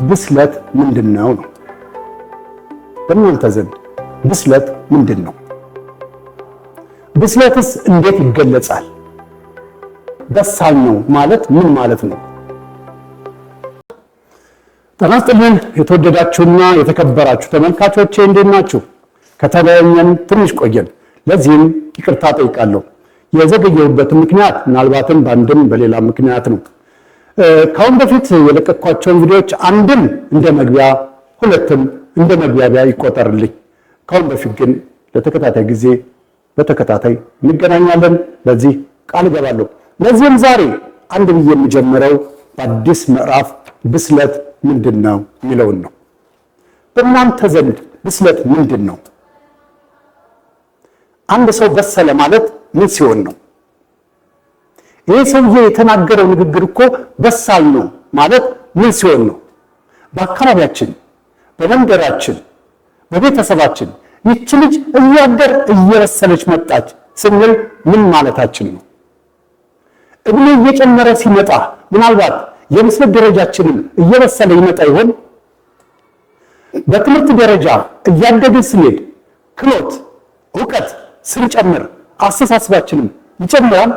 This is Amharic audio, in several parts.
ብስለት ምንድን ነው ነው? በእናንተ ዘንድ ብስለት ምንድን ነው? ብስለትስ እንዴት ይገለጻል? በሳል ነው ማለት ምን ማለት ነው? ጤና ይስጥልን የተወደዳችሁና የተከበራችሁ ተመልካቾቼ፣ እንዴት ናችሁ? ከተለያየን ትንሽ ቆየን። ለዚህም ይቅርታ ጠይቃለሁ። የዘገየሁበት ምክንያት ምናልባትም በአንድም በሌላ ምክንያት ነው። ከአሁን በፊት የለቀኳቸውን ቪዲዮዎች አንድም እንደ መግቢያ ሁለትም እንደ መግቢያ ይቆጠርልኝ። ከአሁን በፊት ግን ለተከታታይ ጊዜ በተከታታይ እንገናኛለን። ለዚህ ቃል እገባለሁ። ለዚህም ዛሬ አንድ ብዬ የምጀምረው በአዲስ ምዕራፍ ብስለት ምንድን ነው የሚለውን ነው። በእናንተ ዘንድ ብስለት ምንድን ነው? አንድ ሰው በሰለ ማለት ምን ሲሆን ነው? ይሄ ሰውዬ የተናገረው ንግግር እኮ በሳል ነው ማለት ምን ሲሆን ነው? በአካባቢያችን፣ በመንደራችን፣ በቤተሰባችን ይቺ ልጅ እያደር እየበሰለች መጣች ስንል ምን ማለታችን ነው? እድሜ እየጨመረ ሲመጣ ምናልባት የብስለት ደረጃችንም እየበሰለ ይመጣ ይሆን? በትምህርት ደረጃ እያደግን ስንሄድ ክህሎት፣ እውቀት ስንጨምር አስተሳሰባችንም ይጨምራል።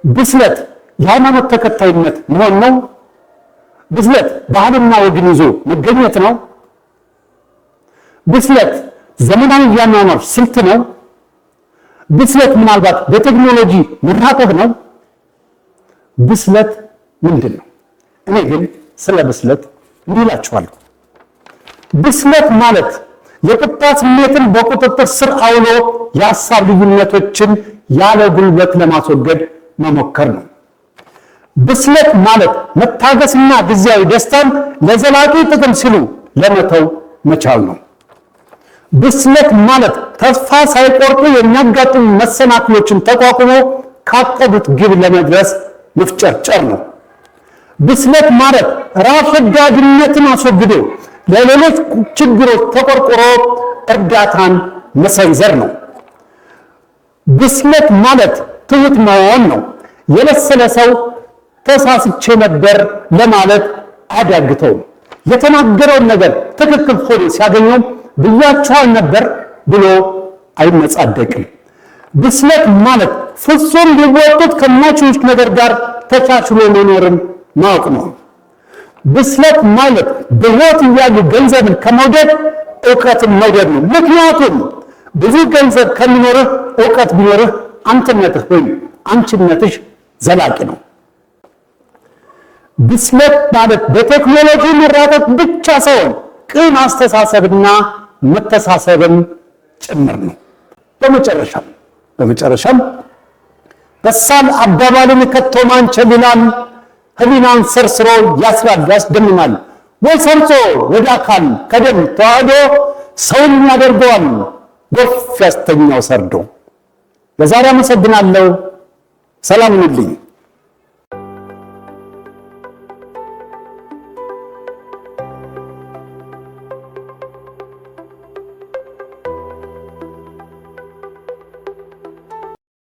ብስለት የሃይማኖት ተከታይነት መሆን ነው? ብስለት ባህልና ወግን ይዞ መገኘት ነው? ብስለት ዘመናዊ የአኗኗር ስልት ነው? ብስለት ምናልባት በቴክኖሎጂ መራቀቅ ነው? ብስለት ምንድን ነው? እኔ ግን ስለ ብስለት እንዲህ እላችኋለሁ። ብስለት ማለት የቁጣ ስሜትን በቁጥጥር ስር አውሎ የሀሳብ ልዩነቶችን ያለ ጉልበት ለማስወገድ መሞከር ነው። ብስለት ማለት መታገስና ጊዜያዊ ደስታን ለዘላቂ ጥቅም ሲሉ ለመተው መቻል ነው። ብስለት ማለት ተስፋ ሳይቆርጡ የሚያጋጥሙ መሰናክሎችን ተቋቁሞ ካቀዱት ግብ ለመድረስ መፍጨርጨር ነው። ብስለት ማለት ራስ ወዳድነትን አስወግዶ ለሌሎች ችግሮች ተቆርቆሮ እርዳታን መሰንዘር ነው። ብስለት ማለት ትሁት መሆን ነው። የበሰለ ሰው ተሳስቼ ነበር ለማለት አያዳግተውም። የተናገረውን ነገር ትክክል ሆኖ ሲያገኘው ብያችኋል ነበር ብሎ አይመጻደቅም። ብስለት ማለት ፍጹም ሊወጡት ከማይችሉት ነገር ጋር ተቻችሎ መኖርን ማወቅ ነው። ብስለት ማለት በሕይወት እያሉ ገንዘብን ከመውደድ እውቀትን መውደድ ነው። ምክንያቱም ብዙ ገንዘብ ከሚኖርህ እውቀት ቢኖርህ አንተነትህ ወይም አንቺነትሽ ዘላቂ ነው። ብስለት ማለት በቴክኖሎጂ መራቀቅ ብቻ ሳይሆን ቅን አስተሳሰብና መተሳሰብም ጭምር ነው። በመጨረሻም በሳል አባባልን ከቶ ማን ቸል ይላል? ሕሊናን ሰርስሮ ያስራል ያስደምማል። ወይ ሰርጾ ወደ አካል ከደም ተዋህዶ ሰውን ያደርገዋል ጎፍ ያስተኛው ሰርዶ። ለዛሬ አመሰግናለሁ። ሰላም ሁኑልኝ።